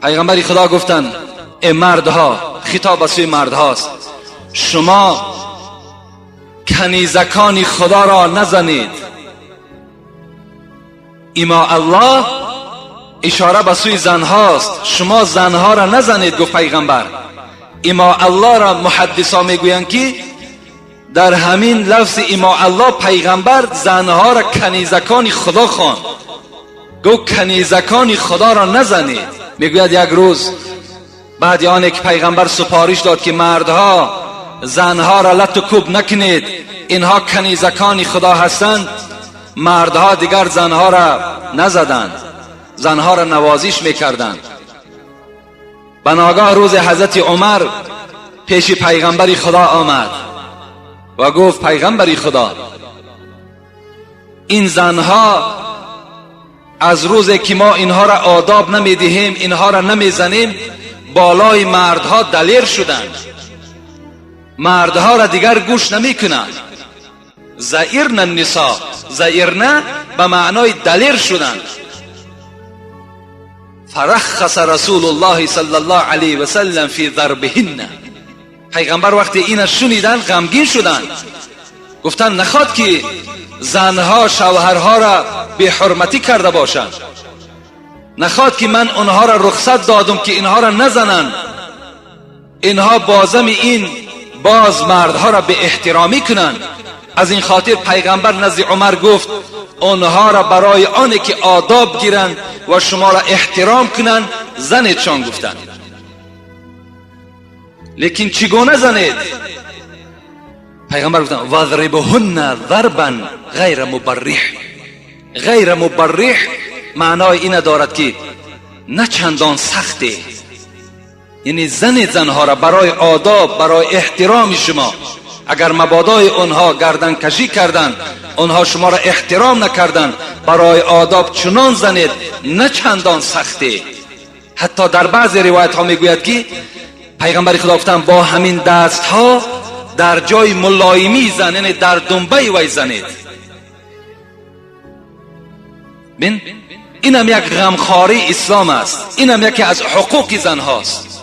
پیغمبر خدا گفتند ای مردها، خطاب به سوی مردهاست، شما کنیزکان خدا را نزنید. اما الله اشاره به سوی زنهاست، شما زنها را نزنید. گفت پیغمبر اما الله را محدثا میگویند که در همین لفظ اما الله پیغمبر زنها را کنیزکان خدا خواند. گفت کنیزکان خدا را نزنید. میگوید یک روز بعد آن که پیغمبر سپارش داد که مردها زنها را لت و کوب نکنید، اینها کنیزکان خدا هستند، مردها دیگر زنها را نزدند، زنها را نوازش میکردند. به ناگاه روز حضرت عمر پیش پیغمبر خدا آمد و گفت پیغمبر خدا، این زنها از روزی که ما اینها را آداب نمیدهیم، اینها را نمیزنیم، بالای مردها دلیر شدند، مردها را دیگر گوش نمیکنند. زئرن النساء، زئرن به معنای دلیر شدند. فرخص رسول الله صلی الله علیه و سلم فی ضربهن. پیغمبر وقتی اینا شنیدن غمگین شدند، گفتند نخواد که زنها شوهرها را بی حرمتی کرده باشند، نخواد که من آنها را رخصت دادم که اینها را نزنند، اینها بازم این باز مردها را به احترامی کنند. از این خاطر پیغمبر نزد عمر گفت آنها را برای آن که آداب گیرند و شما را احترام کنند زنیدشان گفتند. لیکن چگونه زنید؟ پیغمبر گفتند واضربهن ضربا غیر مبرح. غیر مبرح معنای این دارد که نه چندان سخته، یعنی زنید زنها را برای آداب، برای احترام شما. اگر مبادای آنها گردن کشی کردند، آنها شما را احترام نکردند، برای آداب چنان زنید نه چندان سخته. حتی در بعض روایت ها میگوید که پیغمبر خدا گفتند با همین دست ها در جای ملایمی زن، یعنی در دنبه وی زنید. بین اینم یک غمخواری اسلام است، اینم یکی از حقوق زن هاست.